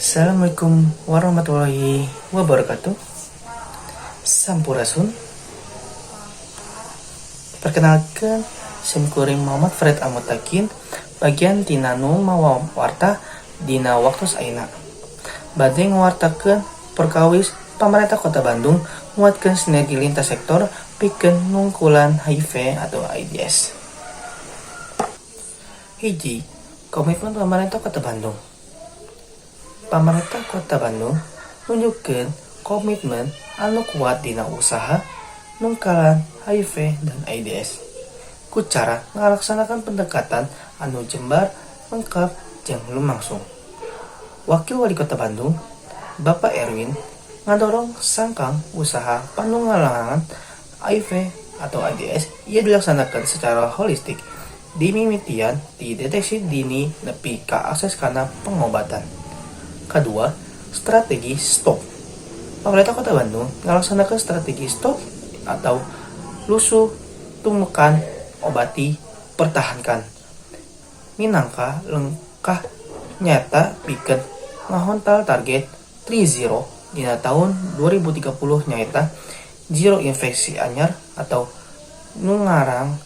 Assalamualaikum warahmatullahi wabarakatuh. Sampurasun. Perkenalkan, simkuring Muhammad Fred Almutakin, bagian tina nu mawarta dina waktu ayeuna. Bade ngawartakeun perkawis Pamarentah Kota Bandung nguatkeun sinergi lintas sektor pikeun nungkulan HIV atau AIDS. 1. Komitmen Pemerintah Kota Bandung. Pamarentah Kota Bandung nunjukkeun komitmen anu kuat dina usaha nungkalan HIV dan AIDS ku cara ngalaksanakan pendekatan anu jembar, lengkap, jeung lumangsung. Wakil Wali Kota Bandung, Bapak Erwin, ngadorong sangkan usaha panunggalan HIV atau AIDS ieu dilaksanakan secara holistik, dimimitian ti deteksi dini nepi ka akses kana pengobatan. Kedua, strategi stop. Pemerintah Kota Bandung ngalaksanakan strategi stop atau lusuh, temukan, obati, pertahankan, minangka lengkah nyata pikeun ngahontal target 30 dina tahun 2030, nyaeta zero infeksi anyar atau ngurang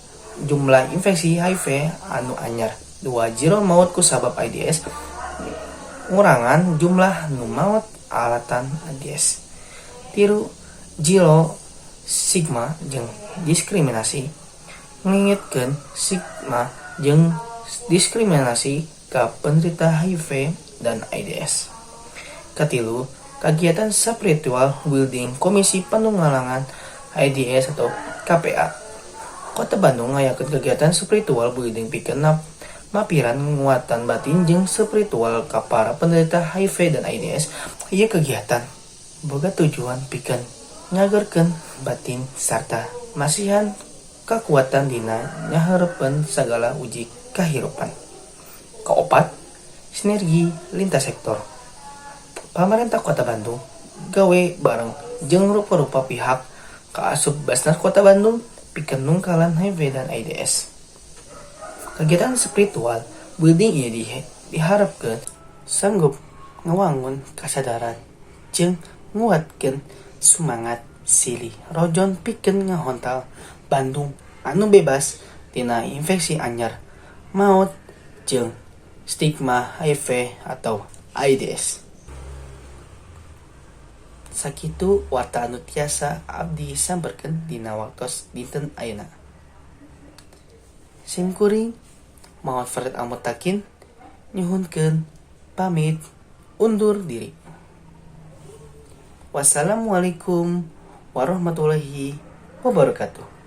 jumlah infeksi HIV anu anyar, 2 zero maut ku sabab AIDS, ngurangan jumlah nu maot alatan AIDS, 3 zero stigma jeung diskriminasi, ngaleungitkeun stigma jeung diskriminasi ka penderita HIV dan AIDS. 3, kegiatan spiritual building. Komisi Penanggulangan AIDS atau KPA Kota Bandung ngayakeun kegiatan spiritual building pikeun mapiran nguatan batin jeung spiritual ka para penderita HIV dan AIDS. Ieu kegiatan boga tujuan pikeun nyagerkeun batin sarta masihan kakuatan dina nyaheurepan sagala uji kahirupan. 4, sinergi lintas sektor. Pamarentah Kota Bandung gawe bareng jeung rupa-rupa pihak kaasup Baznas Kota Bandung pikeun nungkalan HIV dan AIDS. Kegiatan spiritual building ieu diharapkeun sanggup ngawangun kasadaran jeung nguatkeun sumangat silih rojon pikeun ngahontal Bandung anu bebas tina infeksi anyar, maot, jeung stigma HIV atau AIDS. Sakitu warta anu tiasa abdi samperkeun dina waktos dinten ayeuna. Sim kuring Muhammad Farid Almutakin nyuhunkeun pamit undur diri. Wassalamualaikum warahmatullahi wabarakatuh.